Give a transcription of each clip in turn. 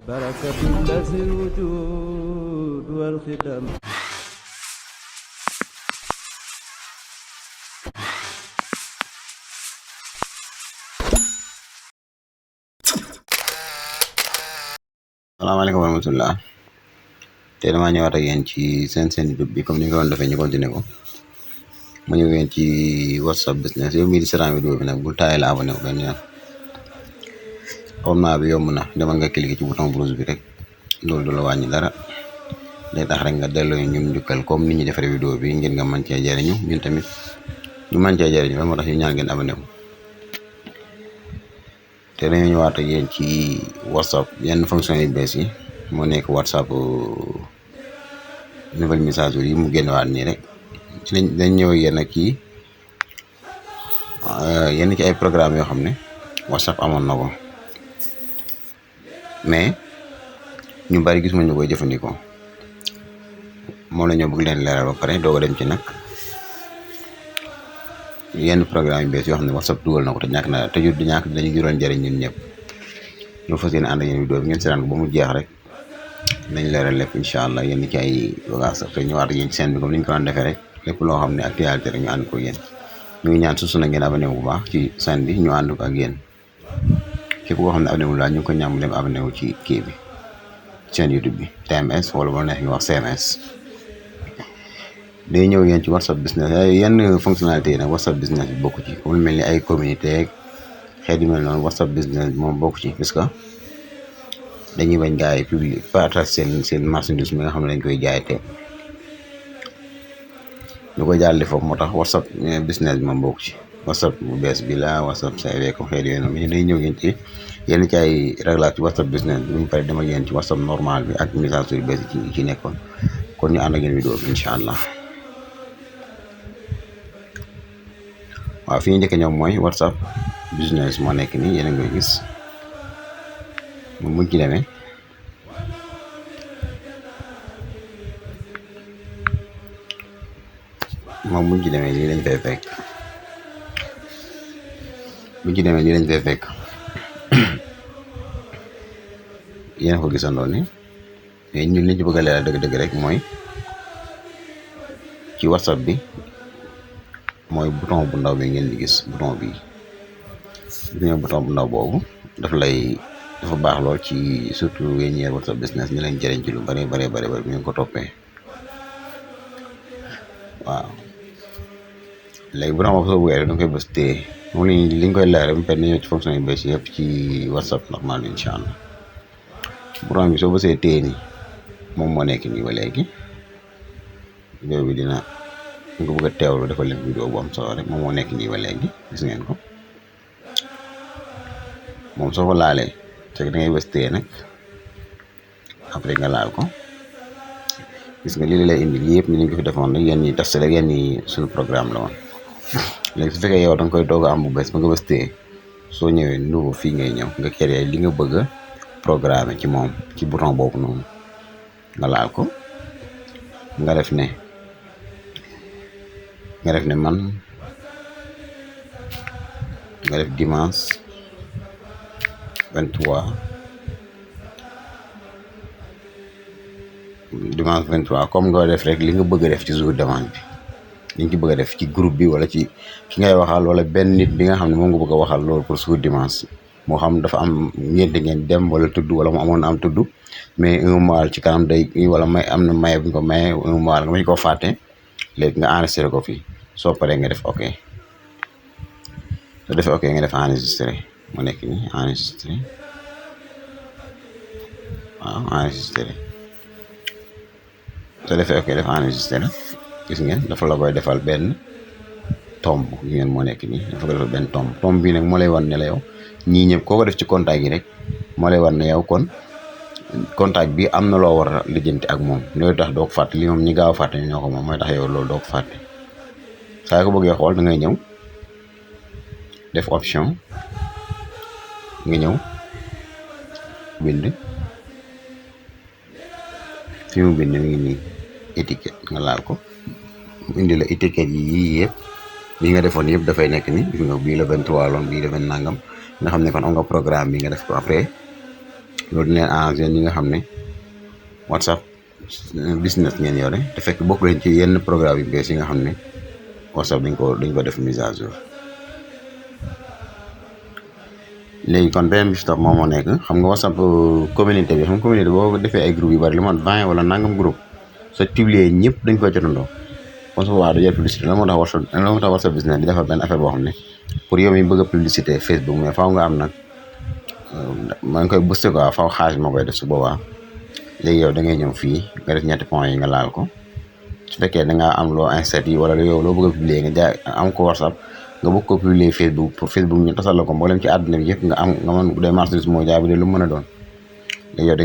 بركة الذي الوجود والخدم. salaamaaleykum wa rahmatulah tey damaa ñëwaat ak yéen ci seen YouTube bi comme ni nga ko doon defee ñu continuer ko ma ñëw yéen ci WhatsApp business yow mii di seetaan vidéo bi nag bul taayee la abonné wu benn yoon abonnement bi yomb na demal nga cliquer ci bouton rouge bi rek loolu du la wàññi dara day tax rek nga delloo ñun njukkal comme ni ñu defaree vidéo bi ngeen nga mën cee jariñu ñun tamit ñu mën cee jariñu loolu moo tax ñu ñaan ngeen abonné wu te dañoo ñëwaat ak yéen ci WhatsApp yenn fonction yu bees yi moo nekk WhatsApp nouvelle message yi mu génnewaat nii rek dañ ñëw yéen ak kii yenn ci ay programme yoo xam ne WhatsApp amoon na ko mais ñu bari gisuma ñu koy jëfandikoo moom la ñoo bëgg leen leeral ba pare doog a dem ci nag yenn programme yu bees yoo xam ne WhatsApp dugal na ko te ñàkk na te jur du ñàkk dañu jural njëriñ ñun ñëpp ñu fas yéene ànd ak yéen vidéo bi ngeen seetaan ko ba mu jeex rek nañ leeral lépp incha allah yenn ci ay bagages te ñëwaat ak yéen ci seen bi comme ni ñu ko daan defee rek lépp loo xam ne actualité rek ñu ànd ko yéen ñu ngi ñaan susu na ngeen abonné wu bu baax ci seen bi ñu ànd ko ak yéen képp koo xam ne abonné wu laa ñu ngi ko ñàmm dem abonné wu ci kii bi seen YouTube bi TMS wala boo neex ñu wax CMS day ñëw yéen ci WhatsApp business yenn fonctionnalité yi nag WhatsApp business bi bokku ci comme lu mel ni ay communauté xeet yu mel noonu WhatsApp business bi moom bokku ci parce que dañuy bañ gars yi public partage seen marchandise mi nga xam ne dañ koy jaay te ñu koy jàllale foofu moo tax WhatsApp business bi moom bokku ci WhatsApp bu bees bi la WhatsApp CV comme xeet yooyu noonu day ñëw yéen ci yenn ci ay réglage ci WhatsApp business bi bu ñu paree dem ak yéen ci WhatsApp normal bi ak message yu bees yi ci nekkoon kon ñu ànd ak yéen vidéo bi incha allah. waaw fi ñu njëkk ñoom mooy WhatsApp business moo nekk nii yéen a ngi koy gis moom muñ ci demee lii lañ fay fekk yéen a ko gisandoo ni mais ñun liñ ci bëgg a leeral dëgg-dëgg rek mooy ci WhatsApp bi mooy bouton bu ndaw bi ngeen di gis bouton bi bouton bu ndaw boobu dafa baax lool ci surtout yéen ñeer WhatsApp business ñu leen jëriñ ci lu bari bu ngeen ko toppee waaw léegi bouton boobu soo bëggee rek da nga koy bës téye moom liñ koy leeral mu permet ñëw ci fonction yu bees yëpp ci WhatsApp normal incha allah bouton bi soo bësee téye ni moom moo nekk nii ba léegi vidéo bi dina nga bëgg a teewlu defal leen vidéo bu am solo rek moom moo nekk nii ba léegi gis ngeen ko moom soo ko laalee fekk da ngay bës téye nag après nga laal ko gis nga lii lay indi lii yëpp ñu ngi ko fi defoon rek yéen ñi taf si rek yéen ñi suñu programme la woon léegi su fekkee yow da nga koy doog a am bu bees ba nga bës téye soo ñëwee nouveau fii ngay ñëw nga créer li nga bëgg a programme ci moom ci bouton boobu noonu nga laal ko nga def ne man nga def dimanche 23 comme nga def rek li nga bëgg a def ci jour demande bi li nga ci bëgg a def ci groupe bi wala ci ki ngay waxal wala benn nit bi nga xam ne moom nga bëgg a waxal loolu pour jour dimanche moo xam dafa am ñeenti ngeen dem wala tudd wala mu amoon am tudd mais un mois ci kanam day wala may am na maye bu ñu ko maye un mois nga mañ koo fàtte léegi nga enregistré ko fii soo paree nga def ok soo defee ok nga def enregistré mu nekk nii enregistré waaw enregistré soo defee ok def enregistré gis ngeen dafa la koy defal benn tomb gis ngeen moo nekk nii dafa ko defal benn tomb bii nag moo lay wan ne la yow ñii ñëpp koo ko def ci contact yi rek moo lay wan ne yow kon contact bi am na loo war a lijjanti ak moom loolu tax doo ko fàtte li moom ñi gaaw a fàtte ñoo ko moom mooy tax yow loolu doo ko fàtte saa ko bëggee xool da ngay ñëw def option nga ñëw bind fi mu bind mi ngi nii étiquette nga laal ko mu indi la étiquette yi yëpp li nga defoon yëpp dafay nekk ni gis nga bii la 23 loon bii la 20 nangam nga xam ne kon am nga programme bi nga def ko après loolu dina leen arrangé ñi nga xam ne WhatsApp business ngeen yore te fekk bokk leen ci yenn programme yu bees yi nga xam ne WhatsApp dañ ko def mise à jour. léegi kon beneen bi si topp moom moo nekk xam nga WhatsApp communauté bi xam nga communauté boo ko defee ay groupe yu bari li ma 20 wala nangam groupe soo publier ñëpp dañ koy jotandoo kon su boobaa du jël publicité la moo tax WhatsApp business di defar benn affaire boo xam ne pour yow mi bëgg a publicité Facebook mais faaw nga am nag ma ngi koy booster quoi faaw xaalis moo koy def su boobaa. léegi yow da ngay ñëw fii nga def ñetti points yi nga laal ko su fekkee da ngaa am loo insert yi wala yow loo bëgg a publier nga jaay am ko WhatsApp nga bëgg ko publier Facebook pour Facebook ñu tasal la ko mboolem ci àdduna bi yëpp nga mën bu dee marchandise moo jaay bu dee lu mën a doon léegi yow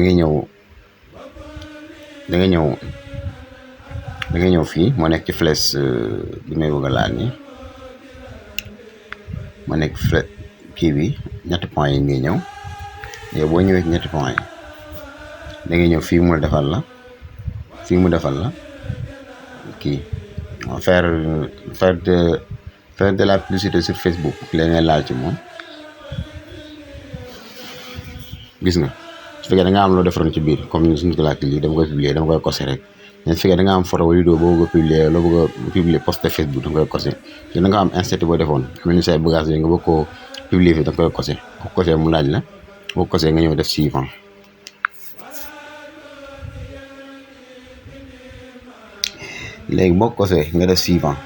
da ngay ñëw fii moo nekk ci flèche bi may bëgg a laal nii moo nekk flèche kii bi ñetti points yi ngay ñëw yow boo ñëwee ci ñetti points yi da ngay ñëw fii mu defal la kii faire de la publicité sur Facebook léegi ngay laal ci moom gis nga su fekkee da nga am loo defaroon ci biir comme suñu ko laajte lii dama koy publier dama koy coser rek mais su fekkee da nga am photo wala vidéo boo bëgg a publier loo bëgg a publier poster Facebook da nga koy coser te da nga am insert boo defoon am na say bagage yi nga bëgg koo publier fii da nga koy coser bu coser mu laaj la boo coser nga ñëw def suivant. léegi boo ko see nga def suivant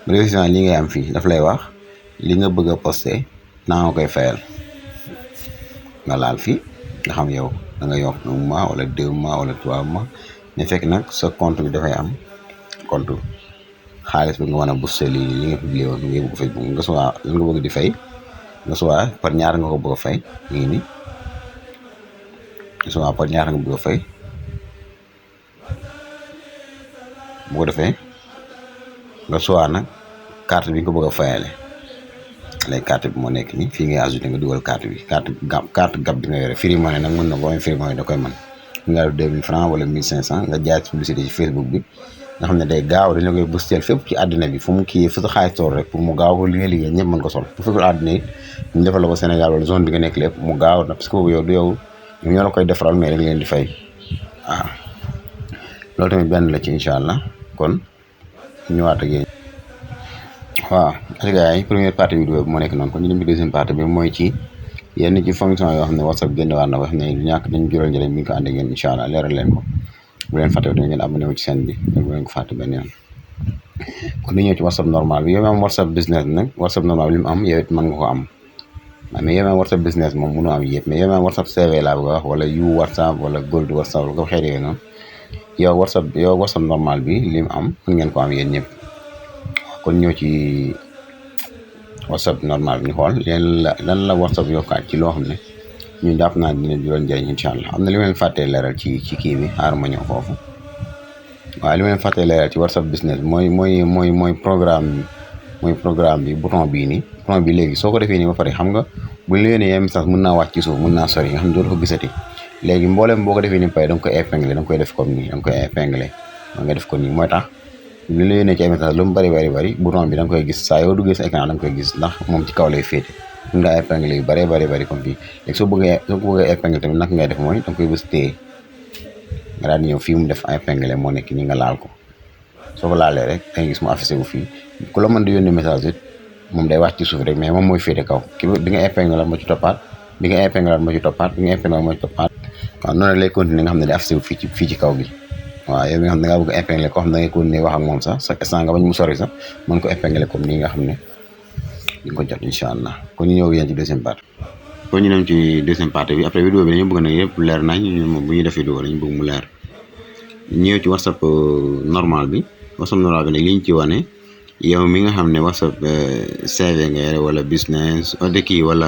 bu dee suivant li ngay am fii daf lay wax li nga bëgg a posté naa nga koy fayal nga laal fii nga xam yow da nga yokk 1 mois wala 2 mois wala 3 mois mais fekk nag sa compte bi dafay am compte xaalis bi nga mën a boosté li nga publié woon nga bëgg Facebook nga soit lan nga bëgg di fay nga soit par ñaar nga ko bëgg a fay ngi ni nga soit par ñaar nga bëgg a fay bu ko defee nga soit nag carte bi nga ko bëgg a fayale léegi carte bi moo nekk nii fii ngay ajouté nga dugal carte bi carte gab bi nga yore Free Money nag mën na boo Free Money da koy mën nga def 2000 francs wala 1500 nga jaay ci publicité ci Facebook bi nga xam ne day gaaw dañ la koy boosteel fépp ci àddina bi fu mu kii fu sa xaalis tool rek pour mu gaaw ko li nga liggéey ñëpp mën ko sol bu fekkul àddina yi ñu defal la ko Sénégal wala zone bi nga nekk lépp mu gaaw na parce que boobu yow du yow ñoom ñoo la koy defaral mais dañ leen di fay waaw loolu tamit benn la ci incha allah kon ñëwaat ak yéen waaw gars yi première partie vidéo bi moo nekk noonu kon ñu dem ci deuxième partie bi mooy ci yenn ci fonction yoo xam ne WhatsApp génn waar na wax ne du ñàkk dañu jural njëriñ bi ñu ko ànd ak yéen incha allah leeral leen ko bu leen fàtte tamit ngeen abonné wu ci chaîne bi bu leen ko fàtte benn yoon kon ñu ñëw ci WhatsApp normal bi yow am WhatsApp business nag WhatsApp normal bi li mu am yow it mën nga ko am mais yow am WhatsApp business moom mënoo am yëpp mais yow am WhatsApp CV laa bëgg a wax wala yu WhatsApp wala gold WhatsApp wala ko xeet yooyu noonu yow WhatsApp normal bi li mu am mën ngeen ko am yéen ñëpp kon ñëw ci WhatsApp normal bi ñu xool lan la WhatsApp yokkaat ci loo xam ne ñun jàpp naa dina jural njëriñ incha allah am na li ma leen fàttee leeral ci kii bi xaar ma ñëw foofu waaye li ma leen fàttee leeral ci WhatsApp business mooy programme bi bouton bii nii bouton bi léegi soo ko defee nii ba pare xam nga bu ñu la yónnee message mën naa wàcc ci suuf mën naa sori nga xam ne doo ko gisati léegi mboolem boo ko defee nii pare da nga koy épingler da nga koy def comme nii da nga koy épingler nga def ko nii mooy tax li la yónnee ci ay message lu mu bari bouton bi da nga koy gis saa yoo duggee sa écran da nga koy gis ndax moom ci kaw lay féete mën ngaa épingler yu bari comme fii léegi soo bëggee épingler tamit naka ngay def mooy da nga koy bës téye nga daal di ñëw fii mu def épingler moo nekk nii nga laal ko soo ko laalee rek da nga gis mu affiché wu fii ku la mën di yónnee message it moom day wàcc ci suuf rek mais moom mooy féete kaw di nga épingler moo ci toppaat di nga épingler moo ci toppaat di nga épingler moo ci toppaat waaw noonu lay continuer nga xam ne day affiché wu fii ci kaw gi waaw yow mi nga xam ne da ngaa bëgg a épingler koo xam ne da ngay continuer wax ak moom sax chaque instant nga bañ mu sori sax mën ko épingler comme nii nga xam ne di nga ko jot incha allah kon ñu ñëw yéen ci deuxième partie kon ñu dem ci deuxième partie bi après vidéo bi dañu bëgg nag yëpp leer nañ moom bu ñuy def vidéo dañu bëgg mu leer ñëw ci WhatsApp normal bi WhatsApp normal bi nag li ñu ci wane yow mi nga xam ne WhatsApp CV nga yore wala business wala kii wala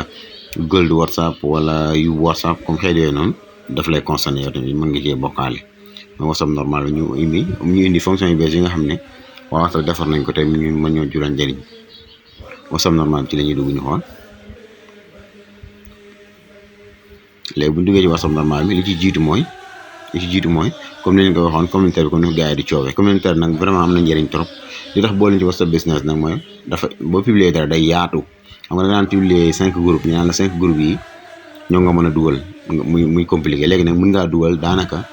gold WhatsApp wala yu WhatsApp comme xeet yooyu noonu daf lay concerné yow tamit mën nga cee bokkaale mais WhatsApp normal bi ñu indi fonction yu bees yi nga xam ne waa WhatsApp defar nañ ko te ñu mën ñoo jural njëriñ WhatsApp normal bi ci la ñuy dugg ñu xool léegi bu ñu duggee ci WhatsApp normal bi li ci jiitu mooy comme ni ñu ko waxoon communautaire bi comme ni ko gars yi di coowee communautaire nag vraiment am na njëriñ trop li tax boo leen ci WhatsApp business nag mooy dafa boo publier dara day yaatu xam nga da nga naan publier 5 groupes ñu naan la 5 groupes yi ñoo nga mën a dugal muy compliqué. léegi nag mën ngaa dugal daanaka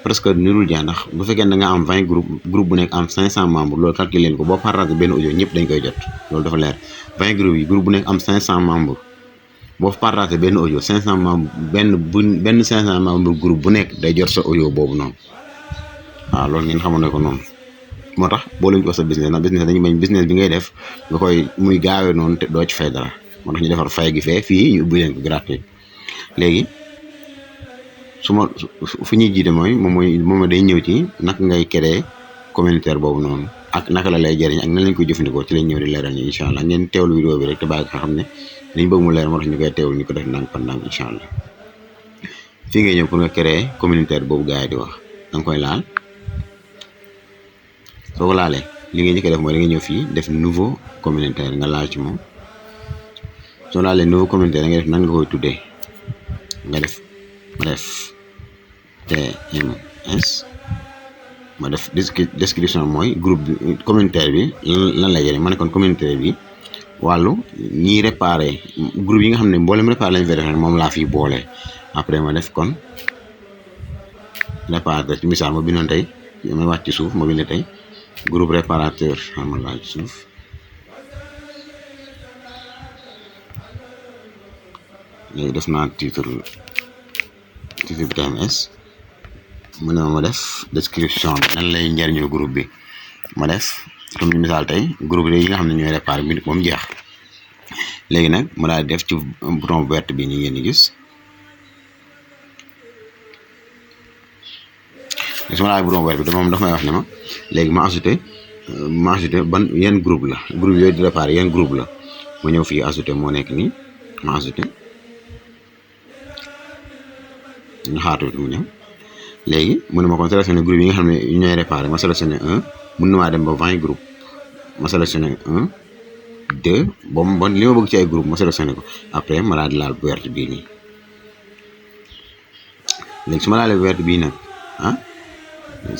presque nirul jeex ndax bu fekkee da nga am 20 groupe bu nekk am 500 membres loolu calculer leen ko boo partagé benn audio ñëpp dañ koy jot loolu dafa leer 20 groupes yi groupe bu nekk am 500 membres boo partagé benn audio 500 membres benn 500 membres groupe bu nekk day jot sa audio boobu noonu waaw loolu ngeen xamoon ne ko noonu moo tax boo leen ko sa business ndax business dañuy bañ business bi ngay def nga koy muy gaawee noonu te doo ci fay dara moo tax ñu defar fay gi fii ñu ubbi leen ko gratuit léegi fu ñuy jiite moom day ñëw ci naka ngay créer communautaire boobu noonu ak naka la lay jëriñ ak nan lañ koy jëfandikoo ci lañ ñëw di leeral ni incha allah ngeen teewlu vidéo bi rek te bàyyi ko xam ne dañ bëgg mu leer moo tax ñu koy teewlu ñu ko def ndànk par ndànk incha allah fii ngay ñëw pour nga créer communautaire boobu gars yi di wax da nga koy laal soo ko laalee li nga njëkk a def mooy da nga ñëw fii def nouveau communautaire nga laal ci moom soo laalee nouveau communautaire nga def nan nga koy tuddee nga def TMS ma def description mooy groupe bi communautaire bi lan la jëriñ ma ne kon communautaire bi wàllu ñiy réparé groupe yi nga xam ne mboolem réparé lañu fay def moom laa fi boole après ma def kon réparateur ci misaal ma bindoon tey ma wàcc ci suuf ma bind tey groupe réparateur xam nga laa ci suuf léegi def naa titre bi TMS mu ne ma def description bi nan lay njariñoo groupe bi ma def comme ni misaal tey groupe yi nga xam ne ñooy réparé bi moom jeex léegi nag ma daal def ci bouton vert bi ni ngeen di gis su ma laal bouton vert bi moom dafa may wax ne ma léegi ma ajouté ban yan groupe la groupe yooyu di réparé yan groupe la ma ñëw fii ajouté moo nekk nii ma ajouté ñu xaatu mu ñëw léegi mu ne ma kon sélectionné groupe yi nga xam ne ñooy réparé ma sélectionné 1 mun na maa dem ba 20 groupe ma sélectionné 1 2 bon li ma bëgg ci ay groupe ma sélectionné ko après ma daal di laal bu vert bii nii léegi su ma laalee vert bii nag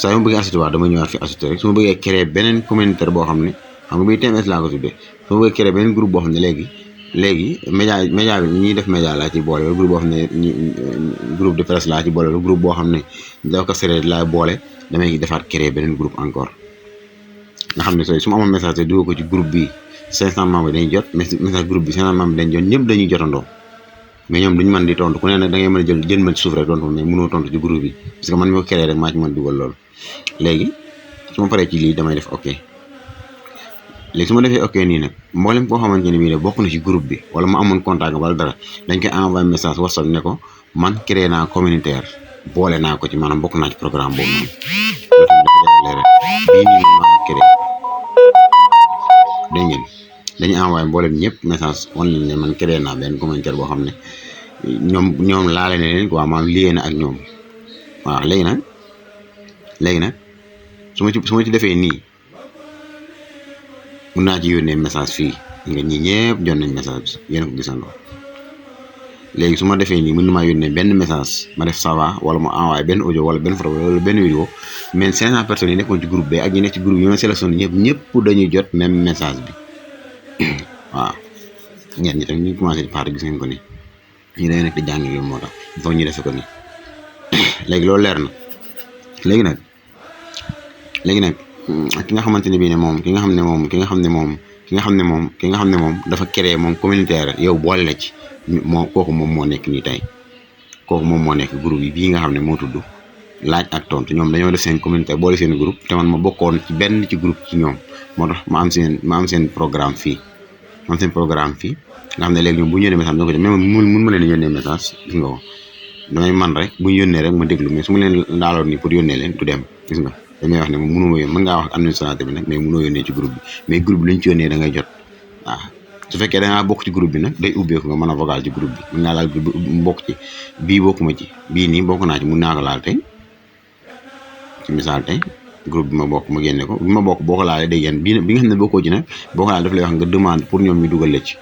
saa yu ma bëggee ajouté waat dama ñëwaat fi ajouté rek su ma bëggee créer beneen communautaire boo xam ne xam nga bii TMS laa ko tuddee su ma bëggee créer beneen groupe boo xam ne léegi média bi ñuy def média laa ci boole wala groupe boo xam ne groupe de presse laa ci boole wala groupe boo xam ne dafa ko seree laa boole damay defaat créer beneen groupe encore nga xam ne sooy su ma amoon message te dugal ko ci groupe bi 500 membres dañuy jot message groupe bi 500 membres dañuy jot ñëpp dañuy jotandoo mais ñoom duñu mën di tontu ku ne nag da ngay mën a jël ma ci suuf rek tontu mais mënoo tontu ci groupe bi parce que man mi ko créer rek maa ci mën dugal loolu léegi su ma paree ci lii damay def ok léegi su ma defee ok nii nag mboolem koo xamante ne bii ne bokk na ci groupe bi wala ma amoon contact wala dara dañ koy envoyé message WhatsApp ne ko man créé naa communautaire boole naa ko ci maanaam bokk naa ci programme boobu noonu bii nii man maa ko créé dégg ngeen dañuy envoyé mboolem ñëpp message wan leen ne man créé naa benn communautaire boo xam ne ñoom laale ne leen quoi maanaam lié na ak ñoom waaw léegi nag su ma ci defee nii mun naa ci yónnee message fii nga ñi ñëpp jot nañ message bi yéen a ko gisandoo léegi su ma defee nii mën na maa yónnee benn message ma def ça va wala ma envoyé benn audio wala benn photo wala benn vidéo mais 500 personnes yi nekkoon ci groupe bi ak ñi nekk ci groupe yi ma sélectionné ñëpp dañuy jot même message bi waaw ñenn ñi tamit ñu commencé di part gis ngeen ko ni ñu dañoo nekk di jàng yi moo tax il faut ñu defee ko nii léegi loolu leer na léegi nag ki nga xamante ne bii ne moom ki nga xam ne moom dafa créé moom communautaire yow boole la ci kooku moom moo nekk nii tey kooku moom moo nekk groupe yi bii nga xam ne moo tudd laaj ak tontu ñoom dañoo def seen communautaire boole seen groupe te man ma bokkoon ci benn ci groupe ci ñoom moo tax ma am seen programme fii nga xam ne léegi ñoom bu ñu yónnee message dina ko jot même mun ma leen yónnee message gis nga ko damay man rek bu ñu yónnee rek ma déglu mais su ma leen laaloon nii pour yónnee leen du dem gis nga damay wax ne moom mënuma yónnee mën ngaa wax administrateur bi nag mais mënoo yónnee ci groupe bi mais groupe bi lañ ci yónnee da ngay jot waaw su fekkee da ngaa bokk ci groupe bi nag day ubbeeku nga mën a vocal ci groupe bi mën naa laal groupe bi bokk ci bii bokkuma ci bii nii bokk naa ci mun naa ko laal tey ci misaal tey groupe bi ma bokk ma génne ko bi ma bokk boo ko laalee day génn bi nga xam ne bokkoo ci nag boo ko laalee daf lay wax nga demande pour ñoom ñu dugal la ci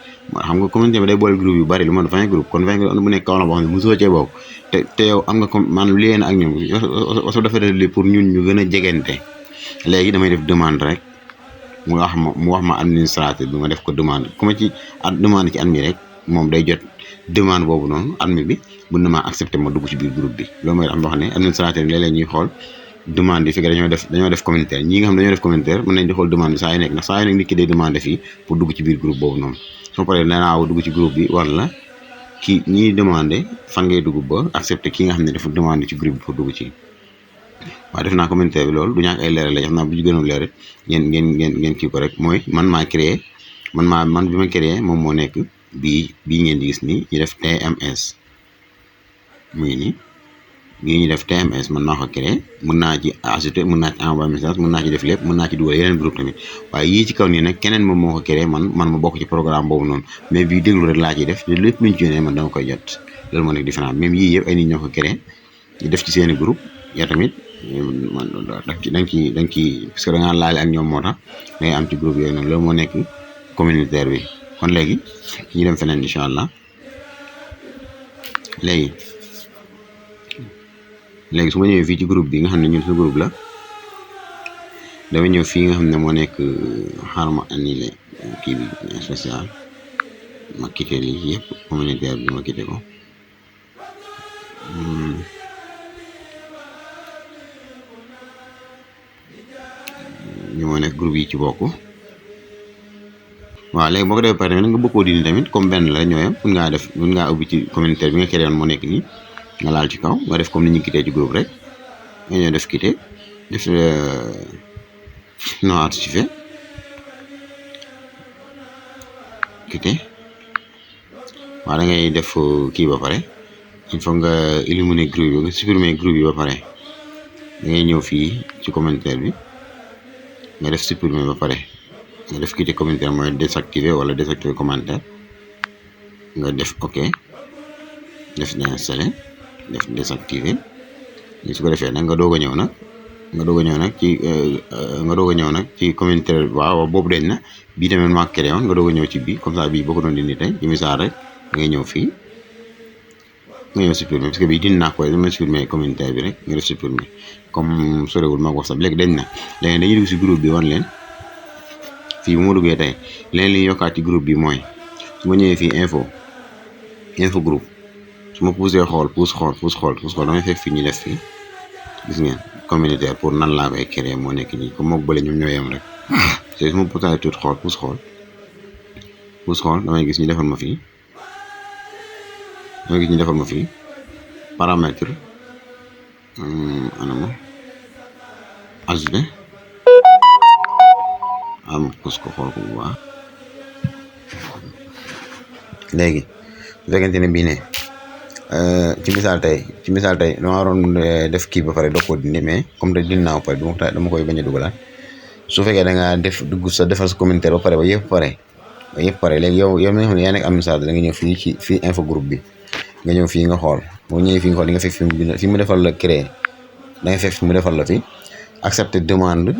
xam nga communauté bi day boole groupe yu bari lu ma 20 groupe kon 20 groupe bu nekk kaw na boo xam ne mosoo cee bokk te yow am nga comme maanaam liyee na ak ñoom waso dafa def li pour ñun ñu gën a jegente léegi damay def demande rek mu wax ma administrateur bi ma def ko demande ku ma ci demande ci admin rek moom day jot demande boobu noonu admin bi mën na maa accepté ma dugg ci biir groupe bi loolu mooy am boo xam ne administrateur léeg-léeg ñuy xool demande yi fekk dañoo def commentaire ñi nga xam ne dañoo def commentaire mën nañ di xool demande bi saa yu nekk ndax saa yu nekk nit ki day demandé fii pour dugg ci biir groupe boobu noonu soo paree danaa dugg ci groupe bi wala ki ñiy demandé fan ngay dugg ba accepté ki nga xam ne dafa demandé ci groupe bi pour dugg ci waaw def naa commentaire bi loolu du ñàkk ay leeral la xam naa bu ñu gënoon leer ngeen kii ko rek mooy man maa créé man bi ma créé moom moo nekk bii ngeen di gis nii ñu def TMS mu ngi nii bii ñu def TMS man maa ko créé mën naa ci ajouté mën naa ci envoyé message mën naa ci def lépp mën naa ci dugal yeneen groupe tamit waaye yii ci kaw nii nag keneen moom moo ko créé man ma bokk ci programme boobu noonu mais bii déglu rek laa ciy def lépp luñ ci yónnee man dama koy jot loolu moo nekk différent même yii yëpp ay nit ñoo ko créé ñu def ci seeni groupe yow tamit man da nga ci parce que da ngaa laale ak ñoom moo tax da ngay am ci groupe yooyu noonu loolu moo nekk communautaire bi kon léegi ñu dem feneen incha allah léegi su ma ñëwee fii ci groupe bi nga xam ne ñun suñu groupe la dama ñëw fii nga xam ne moo nekk xaaral ma annulé kii bi spécial ma quitté lii yëpp communautaire bi ma quitté ko ñu moo nekk groupe yi ci bokk waaw léegi boo ko defee pare nga bëggoo dindi tamit comme benn la ñooyam mën ngaa ubbi ci communautaire bi nga créé woon moo nekk nii nga laal ci kaw nga def comme ni ñu quitté ci groupe rek nga ñëw def quitté def non archivé quitté waaw da ngay def kii ba pare il faut nga éliminer groupe yi nga supprimer groupe yi ba pare da ngay ñëw fii ci commentaire bi nga def supprimer ba pare nga def quitté commentaire mooy désactiver wala désactiver commentaire nga def ok def déinstaller def désactiver li su ko defee nag nga doog a ñëw nag ci commentaire waaw boobu dañ na bii tamit maa créé woon nga doog a ñëw ci bii comme ça bii boo ko doon dindi tey ci misaal rek ngay ñëw fii nga ñëw supprimer parce que bii dindi naa ko dama supprimer commentaire bi rek nga def supprimer comme sorewul maa ko WhatsApp léegi dañ na léegi dañuy dugg si groupe bi wan leen fii bu ma duggee tey leen li yokkaat ci groupe bi mooy su ma ñëwee fii info groupe su ma poussé xool damay fekk fii ñu def fii gis ngeen communautaire pour nan laa koy créer moo nekk nii comme mook bële ñoom ñoo yem rek te su ma poussé tuuti xool damay gis ñu defal ma fii paramètre anama ajouté am pousse ko xool ko bu baax léegi su fekkente ne bii ne ci misaal tey dama waroon def kii ba pare doo ko dindi mais comme te dindi naa ba pare dama koy bañ a dugalaat su fekkee da ngaa defal sa commentaire ba pare ba yëpp pare léegi yow mi nga xam ne yaa nekk administrateur da nga ñëw fii info groupe bi nga ñëw fii nga xool boo ñëwee fii nga xool di nga fekk fi mu defal la créer da nga fekk fi mu defal la fi accepter demande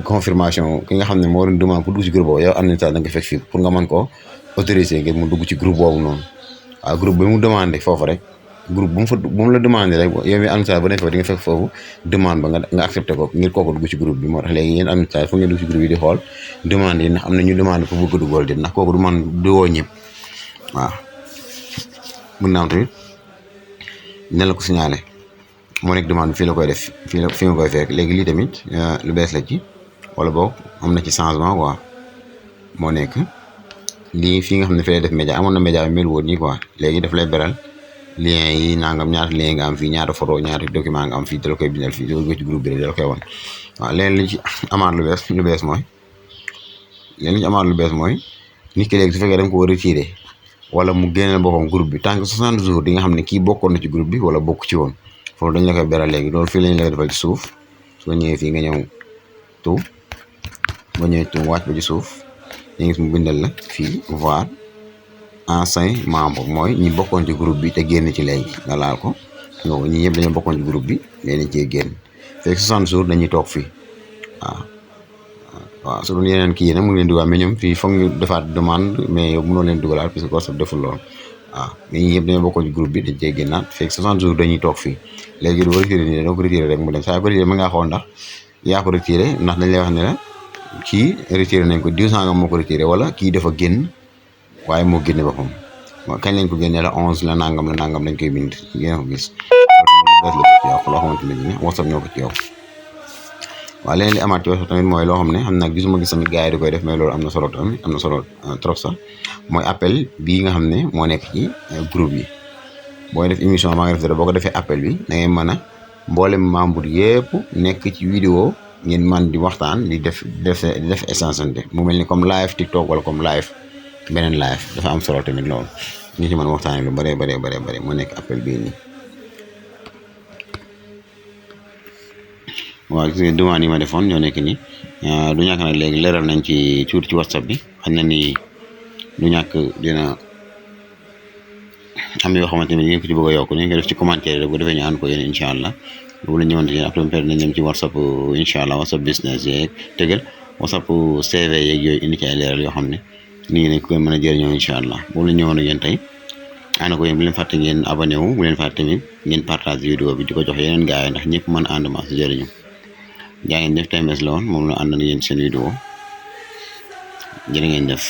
confirmation ki nga xam ne moo doon demande pour dugg ci groupe boobu yow administrateur da nga fekk fii pour nga mën koo autoriser ngir mu dugg ci groupe boobu noonu waaw groupe bi mu demandé foofu rek groupe bu mu la demandé rek yow mi administrateur ba nekk foofu di nga fekk foofu demande ba nga accepté ko ngir kooku dugg ci groupe bi moo tax léegi yéen administrateur foog ngeen dugg ci groupe yi di xool demande yi ndax am na ñu demandé pour bëgg a duggal di ndax kooku du man du woo ñëpp waaw mën naa am tamit ne la ko signalé moo nekk demande fii la koy def fii nga koy fekk léegi lii tamit lu bees la ci wala boog am na ci changement quoi moo nekk lii fii nga xam ne fi lay def média amoon na média bi mel woon nii quoi léegi daf lay beral lien yi nangam ñaata lien nga am fii ñaata photo ñaata document nga am fii da la koy bindal fii doo ci groupe bi rek da la koy won waaw léegi li ci amaat lu bees mooy nit ki léegi su fekkee da nga ko retiré wala mu génneel boppam groupe bi tant que 60 jours di nga xam ne kii bokkoon na ci groupe bi wala bokk ci woon foofu dañ la koy beral léegi loolu fii lañ la koy defal ci suuf soo ñëwee fii nga ñëw tout boo ñëwee tout wàcc ba ci suuf ñu gis mu bindal la fii voir ancien membre mooy ñi bokkoon ci groupe bi te génn ci léegi nga laal ko ñi ñëpp dañoo bokkoon ci groupe bi mais dañ cee génn fekk 60 jours dañuy toog fii waaw su doon yeneen kii yi nag mu ngi leen dugal mais ñoom fii foog ñu defaat demande mais yow mënoo leen dugalaat parce que WhatsApp deful lool waaw mais ñi ñëpp dañoo bokkoon ci groupe bi dañ cee génnaat fekk 60 jours dañuy toog fii léegi doo retiré nii doo ko retiré rek mu dem saa ko retiré mën ngaa xool ndax yaa ko retiré ndax dañ lay wax ne la kii retiré nañ ko 200 nga moo ko retiré wala kii dafa génn waaye moo génne boppam kañ lañ ko génnee la 11 la nangam lañ koy bind yéen a ko gis loolu tamit la ko ci yokk loo xamante ne bii WhatsApp ñoo ko ci yokk waaw leneen li amaat ci WhatsApp tamit mooy loo xam ne xam naa gisuma gis tamit gars yi di koy def mais loolu am na solo tamit am na solo trop sax mooy appel bii nga xam ne moo nekk ci groupe yi booy def émission maa ngi def dara boo ko defee appel bi da ngay mën a mboolem membre yëpp nekk ci vidéo ngeen man di waxtaan di def échangeante mu mel ni comme live TikTok wala comme live beneen live dafa am solo tamit loolu ñu ci mën a waxtaanee lu bëree mu nekk appel bii nii. waaw gis nga demande yi ma defoon ñoo nekk nii du ñàkk nag léegi leeral nañ ci tuuti ci WhatsApp bi xam na ni du ñàkk dina am yoo xamante ne ngeen ko ci bëgg a yokk ñu ngi def ci commentaire rek bu defee ñu ànd ko yéen incha allah boobu la ñu ñëwante yéen après mu nañ dem ci WhatsApp incha allah WhatsApp business yeeg tegal WhatsApp CV yeeg yooyu indi ci ay leeral yoo xam ne nit ñi dañ ko mën a jëriñoo incha allah boobu la ñu ñëwoon ak yéen tey ànd ko yéen bu leen fàtte ngeen abonné wu bu leen fàtte tamit ngeen partage vidéo bi di ko jox yeneen gars yi ndax ñëpp mën a ànd ma si jëriñu jaa ngeen def TMS la woon moom la ànd na yéen seen vidéo jërë ngeen def